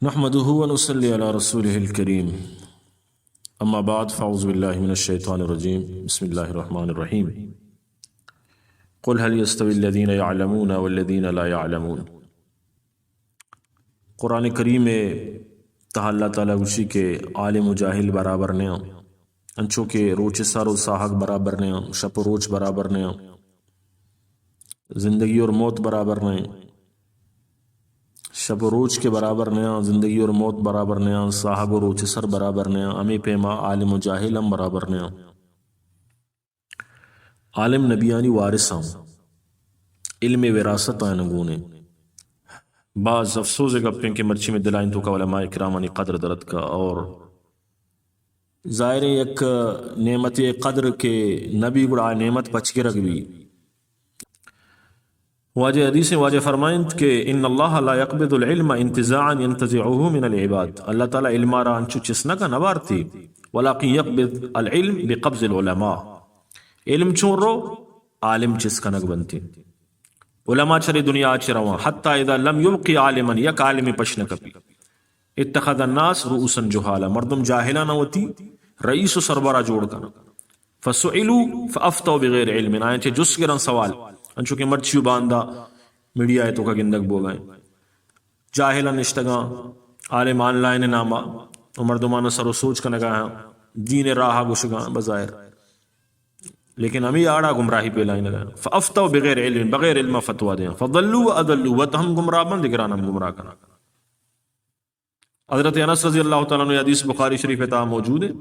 نحمده ونصلي على رسوله الكريم. أما بعد، فأعوذ بالله من الشيطان الرجيم. بسم الله الرحمن الرحيم. قل هل يستوي الذين يعلمون والذين لا يعلمون. قرآن کریم ءِ تہا اللہ تعالیٰ گوشی کہ عالم و جاہل برابر نیاں، انچو کہ روچ سر و ساہگ برابر نیاں، شپ و روچ برابر نیاں، زندگی اور موت برابر نیاں۔ شپ و روچ کہ برابر نیاں، زندگی اور موت برابر نیاں، ساہگ و روچ سر برابر نیاں، ہمے پیما عالم و جاہل ہم برابر نیاں۔ عالم نبیانی وارث آں۔ علم وراثت آیان گون ایں۔ باز افسوز ءِ گپ ایں کہ مرچی مئے دلائیں توکا علماء کرامانی قدر درتکا، اور ظاہر ایں یک نعمت قدر کہ نبی گڑا آ نعمت پچ گرگ بی۔ واجہ حدیث ایں، واجہ فرمائنت کہ ان اللہ لا يقبض العلم انتزاعا ينتزعه من العباد، اللہ تعالیٰ علم ءَ را انچو چست نہ کن، نہ بارتی، ولكن يقبض العلم بقبض العلماء، علم چون رو، عالم چست کنگ بنتی۔ علماء چرے دنیا ءَ چہ رواں، حتى اذا لم يبق عالما، یک عالمے پش نہ کپی۔ اتخذ الناس رؤوسا جهالا، مردم جاہلاناں وتی رئیس و سربراہ جوڑ کناں۔ فسئلوا فافتوا بغیر علم، آیاں چہ جست گراں سوال، انچو کہ مرچی و باندا میڈیا ءِ توکا گندگ بوگا ایں۔ جاہلاں نشتگاں، عالم آن لائن ناما، و مردماناں سر و سوچ کنگا ایں، دین ءِ راہ ءَ گوشگا ایں بظاہر، لیکن ہمے آڑا گمراہی پھیلائینگا ایں۔ فافتوا بغیر علم، بغیر علم ءَ فتوا دیاں۔ فضلوا واضلوا، وت ہم گمراہ بنت، دگران ہم گمراہ کناں۔ حضرت انس رضی اللہ تعالیٰ عنہ حدیث بخاری شریف ءِ تہا موجود ایں۔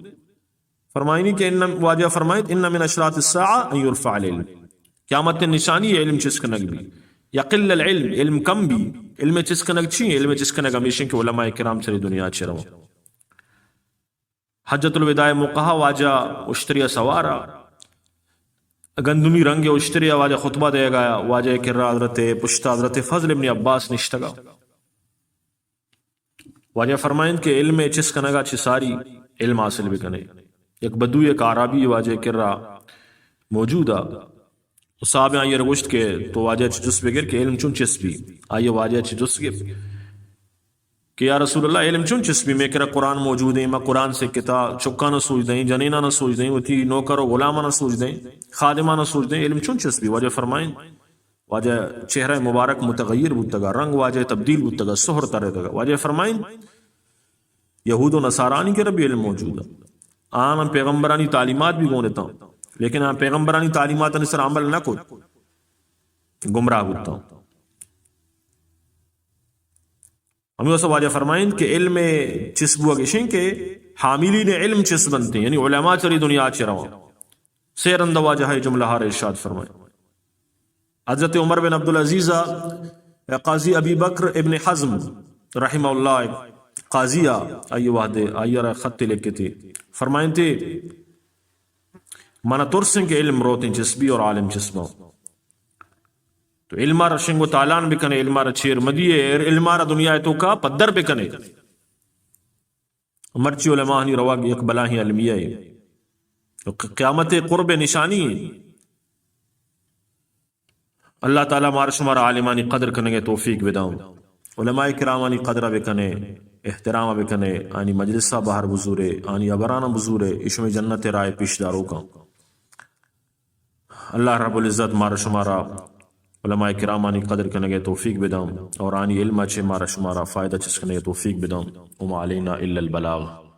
فرمائنی کہ ان، واجہ فرمائیت، ان من اشراط الساعة ان يرفع العلم۔ قیامت ءِ نشانی علم چست کنگ بی۔ یقل العلم، علم کم بی۔ علم چست کنگ چی؟ علم چست کنگ ہمیش ایں کہ علماء کرام چرے دنیا ءَ چہ رواں۔ حجۃ الوداع ءِ موقع ءَ واجہ اشتری ءَ سوارا، گندمی رنگ ءِ اشتری ءَ، واجہ خطبہ دیگا ایں، واجہ ءِ کرا حضرت، پشتا حضرت فضل ابن عباس نشتگا۔ واجہ فرمائنت کہ علم ءِ چست کنگا چہ ساری علم حاصل بکنے۔ یک بدو، یک اعرابی واجہ ءِ کرا موجودا۔ و صاحب آئی ءَ را گوشت کہ تو واجہ ءَ چہ جست بگر کہ علم چون چست بی۔ آئی ءَ واجہ ءَ چہ جست گپت کہ یا رسول اللہ، علم چون چست بی؟ مئے کرا قرآن موجود ایں، ما قرآن سکتا، چکاناں سوج دئیں، جنیناناں سوج دئیں، وتی نوکر و غلاماناں سوج دئیں، خادماناں سوج دئیں، علم چون چست بی؟ واجہ فرمائنت، واجہ چہرہ مبارک متغیر بوتگا، رنگ واجہ تبدیل بوتگا، سہر ترتگا۔ واجہ فرمائنت، یہود و نصارانی کرا بی علم موجود ایں۔ آناں پیغمبرانی تعلیمات بی گون اتاں، لیکن آ پیغمبرانی تعلیماتانی سر عمل نہ کت، گمراہ بوتاں۔ ہمے واسطہ واجہ فرمائنت کہ علم ءِ چست بوگ اش ایں کہ حاملین علم چست بنت ایں، یعنی علماء چرے دنیا ءَ چہ رواں۔ سے رند واجہ ءَ جملہ ءَ را ارشاد فرمائے۔ حضرت عمر بن عبدالعزیز ءَ قاضی ابی بکر ابن حزم رحمہ اللہ، قاضی ءَ، آئی وہدے، آئی ءَ را خطے لکھتے، فرمائنتے، منا ترس ایں کہ علم روتیں چست بی اور عالم چست باں۔ تو علم ءَ را شنگ و تالان بکنے، علم ءَ را چیر مدیے، علم ءَ را دنیا ءِ توکا پدر بکنے۔ مرچی علماءانی روگ یک بلاہیں المیہ ایں۔ تو ق-، قیامت ءِ قرب ءِ نشانی ایں۔ اللہ تعالیٰ مارا شمارا عالمانی قدر کنگ ءِ توفیق بداں۔ علماء کرامانی قدر ءَ بکنے، احترام ءَ بکنے، آنی مجلس ءَ بہر بزورے، آنی ہبراناں بزورے، اے شمئے جنت ءِ راہ ءِ پیش داروکاں۔ اللہ رب العزت مارا شمارا علماء کرامانی قدر کنگ ءِ توفیق بداں اور آنی علم ءَ چہ مارا شمارا فائدہ چست کنگ ءِ توفیق بداں۔ وما علینا الا البلاغ۔